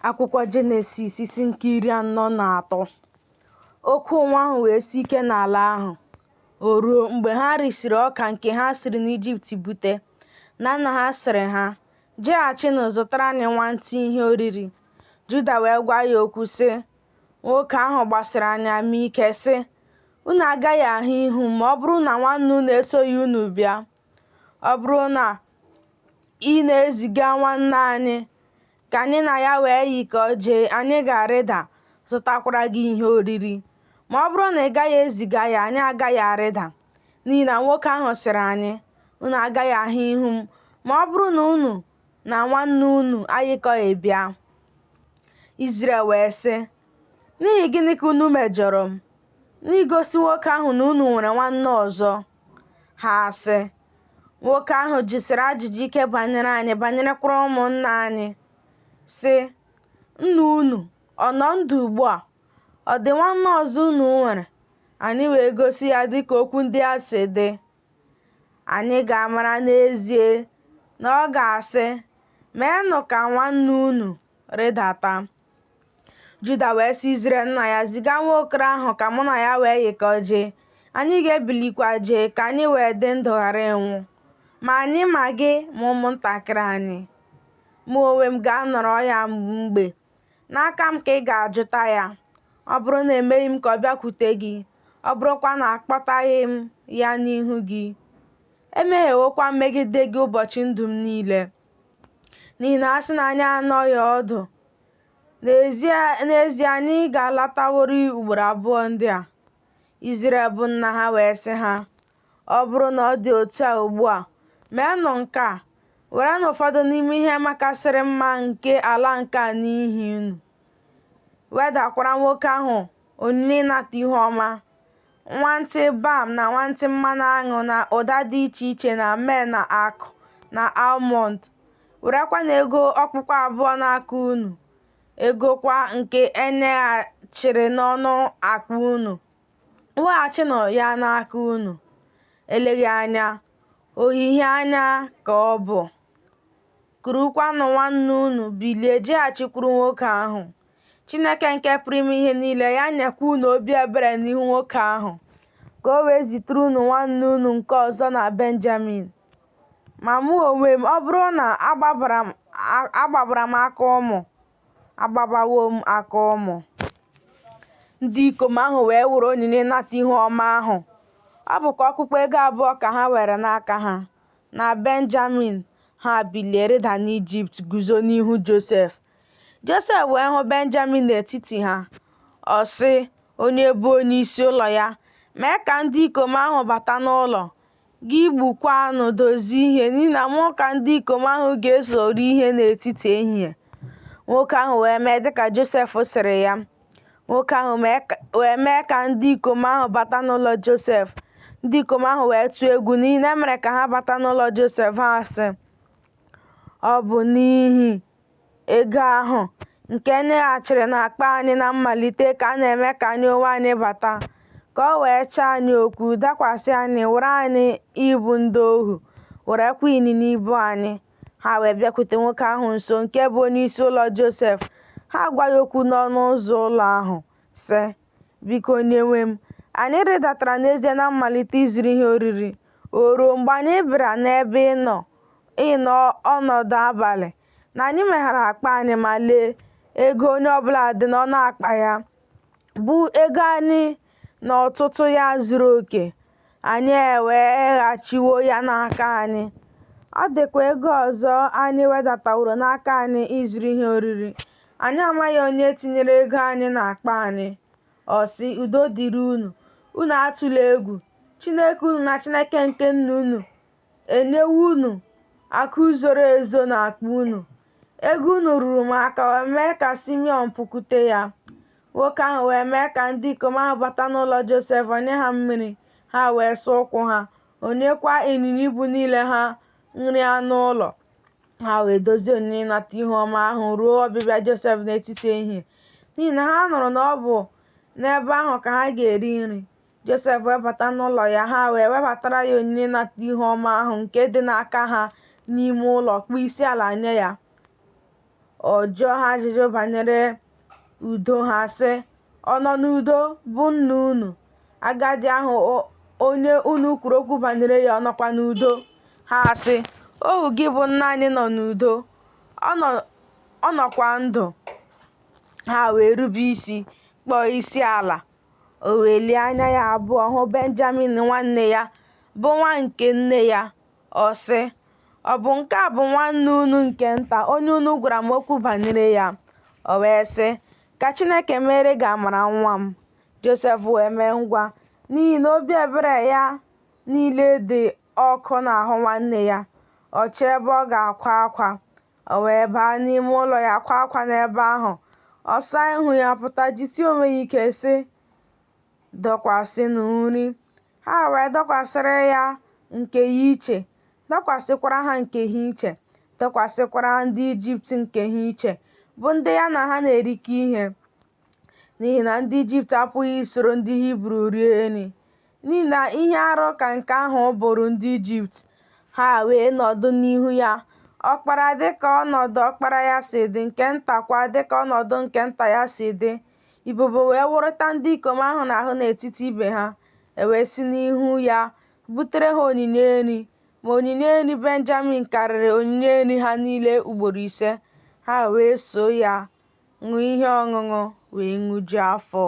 Akwụkwọ Jenesis isi nke 43. Oke ụnwụ ahụ wee sie ike n'ala ahụ. O ruo, mgbe ha risịrị ọka nke ha siri n'Ijipt bute, na nna ha sịrị ha, Jeghachinụ zụtara anyị nwantịị ihe oriri. Juda wee gwa ya okwu sị, Nwoke ahụ gbasiri anyị ama ike, sị, Unu agaghị ahụ ihu m ma ọ bụrụ na nwanne unu esoghị unu bịa. Ọ bụrụ na ị na-eziga nwanne anyị, Ka anyị na ya wee yikọọ jee, anyị ga-arịda, zụtakwara gị ihe oriri. Ma ọ bụrụ na ị gaghị eziga ya, anyị agaghị arịda. N'ihi na nwoke ahụ sịrị anyị, Unu agaghị ahụ ihu m ma ọ bụrụ na unu na nwanne unu ayịkọghị bịa. Izrel wee sị, N'ihi gịnị ka unu mejọrọ m, n'igosi nwoke ahụ na unu nwere nwanne ọzọ? Ha asị, Nwoke ahụ jụsiri ajụjụ ike banyere anyị, banyerekwara ụmụnna anyị, sị, Nna unu ọ nọ ndụ ugbu a? Ọ dị nwanne ọzọ unu nwere? Anyị wee gosi ya dị ka okwu ndị a si dị. Anyị ga-amara n'ezie na ọ ga-asị, Meenụ ka nwanne unu rịdata. Juda wee sị Izrel nna ya, Ziga nwa okoro ahụ ka mụ na ya wee yikọọ jee, anyị ga-ebilikwa jee, ka anyị wee dị ndụ ghara ịnwụ, ma anyị ma gị ma ụmụntakịrị anyị. Mụ onwe m ga-anọrọ ya mgbe, n'aka m ka ị ga-ajụta ya. Ọ bụrụ na emeghị m ka ọ bịakwute gị, ọ bụrụkwa na akpọtaghị m ya n'ihu gị, emehiewokwa m megide gị ụbọchị ndụ m niile. N'ihi na a sị na anyị anọghị ọdụ, n'ezie anyị ga-alataworị ugboro abụọ ndị a. Izrel bụ nna ha wee sị ha, Ọ bụrụ na ọ dị otu a ugbu a, meenụ nke a, werenụ ụfọdụ n'ime ihe makasịrị mma nke ala nke a n'ihi unu, wedakwara nwoke ahụ onyinye ịnata ihu ọma, nwantị balm na nwantị mmanụ aṅụ na ụda dị iche iche na mea na akụ na almọnd. Werekwanụ ego okpukpu abụọ n'aka unu, ego kwa nke e nyeghachiri n'ọnụ akpa unu, weghachinụ ya n'aka unu. Eleghị anya, ohihie anya ka ọ bụ. Kurukwanụ nwanne unu bilie jeghachikwuru nwoke ahụ. Chineke nke pụrụ ime ihe niile ya nyekwa unu obi ebere n'ihu nwoke ahụ, ka o wee zitere unu nwanne unu nke ọzọ na Benjamin. Ma mụ onwe m, ọ bụrụ na agbabara m aka ụmụ, agbabawo m aka ụmụ. Ndị ikom ahụ wee were onyinye ịnata ihu ọma ahụ. Ọ bụkwa okpukpu ego abụọ ka ha were n'aka ha. Na Benjamin, ha bilie rịda n'Ijipt guzo n'ihu Josef. Josef wee hụ Benjamin n'etiti ha. Ọ sị onye bụ onyeisi ụlọ ya, Mee ka ndị ikom ahụ bata n'ụlọ, gị gbukwaa anụ dozie ihe, n'ihi na mụ ka ndị ikom ahụ ga-eso rie ihe n'etiti ehihie. Nwoke ahụ wee mee dịka Josef sịrị ya. Nwoke ahụ wee mee ka ndị ikom ahụ bata n'ụlọ Josef. Ndị ikom ahụ wee tụọ egwu n'ihi na e mere ka ha bata n'ụlọ Josef. Ha sị, Ọ bụ n'ihi ego ahụ nke e nyeghachiri n'akpa anyị na mmalite ka a na-eme ka anyị onwe anyị bata, ka o wee chọọ anyị okwu, dakwasị anyị, were anyị ịbụ ndị ohu, werekwa ịnyịnya ibu anyị. Ha wee bịakwute nwoke ahụ nso, nke bụ onyeisi ụlọ Josef. Ha gwa ya okwu n'ọnụ ụzọ ụlọ ahụ, sị, Biko, onyenwe m, anyị rịdatara n'ezie na mmalite ịzụrụ ihe oriri. O ruo, mgbe anyị bịara n'ebe ị nọ ịnọ ọnọdụ abalị, na anyị meghere akpa anyị, ma lee, ego onye ọbụla dị n'ọnụ akpa ya, bụ ego anyị n'ọtụtụ ya zuru oke, anyị eweghachiwo ya n'aka anyị. Ọ dịkwa ego ọzọ anyị wedataworo n'aka anyị ịzụrụ ihe oriri. Anyị amaghị onye tinyere ego anyị n'akpa anyị. Ọ sị, Udo dịrị unu, unu atụla egwu. Chineke unu na Chineke nke nna unu enyewo unu akụ zoro ezo n'akpa unu. Ego unu ruru m aka, o mee ka Simiọn pụkwute ya. Nwoke ahụ wee mee ka ndị ikom ahụ bata n'ụlọ Josef, o nye ha mmiri, ha wee saa ụkwụ ha, o nyekwa ịnyịnya ibu niile ha nri anụ ụlọ. Ha wee dozie onyinye ịnata ihu ọma ahụ ruo ọbịbịa Josef n'etiti ehihie, n'ihi na ha nụrụ na ọ bụ n'ebe ahụ ka ha ga-eri nri. Josef wee bata n'ụlọ ya, ha wee webatara ya onyinye ịnata ihu ọma ahụ nke dị n'aka ha n'ime ụlọ, kpọọ isiala nye ya. Ọ jụọ ha ajụjụ banyere udo ha, sị, Ọ nọ n'udo, bụ nna unu? Agadi ahụ onye unu kwuru okwu banyere ya, ọ nọkwa n'udo? Ha sị, Ohu gị bụ nna anyị nọ n'udo, ọ nọkwa ndụ. Ha wee rube isi, kpọọ isi ala. O welie anya ya abụọ hụ Benjamin nwanne ya, bụ nwa nke nne ya. Ọ sị, Ọ bụ nke a bụ nwanne unu nke nta, onye unu gwara m okwu banyere ya? O wee sị, Ka Chineke meere gị amara nwa m. Josef wee mee ngwa, n'ihi na obi ebere ya niile dị ọkụ n'ahụ nwanne ya. Ọ chọọ ebe ọ ga-akwa akwa. O wee baa n'ime ụlọ ya kwaa akwa n'ebe ahụ. Ọ saa ihu ya pụta, jisie onwe ya ike, sị, Dọkwasịnụ nri. Ha wee dọkwasịrị ya nke ya iche, dọkwasịkwara ha nke ha iche, dọkwasịkwara ndị Ijipt nke ha iche, bụ ndị ya na ha na-erikọ ihe. N'ihi na ndị Ijipt apụghị isoro ndị Hibru rie nri, n'ihi na ihe arụ ka nke ahụ bụrụ ndị Ijipt. Ha wee nọdụ n'ihu ya, ọkpara dị ka ọnọdụ ọkpara ya si dị, nke nta kwa dị ka ọnọdụ nke nta ya si dị. Ibobo wee wụrịta ndị ikom ahụ n'ahụ n'etiti ibe ha. E wee si n'ihu ya butere ha onyinye nri, ma onyinye nri Benjamin karịrị onyinye nri ha niile ugboro ise. Ha wee so ya ṅụọ ihe ọṅụṅụ wee ṅụjuo afọ.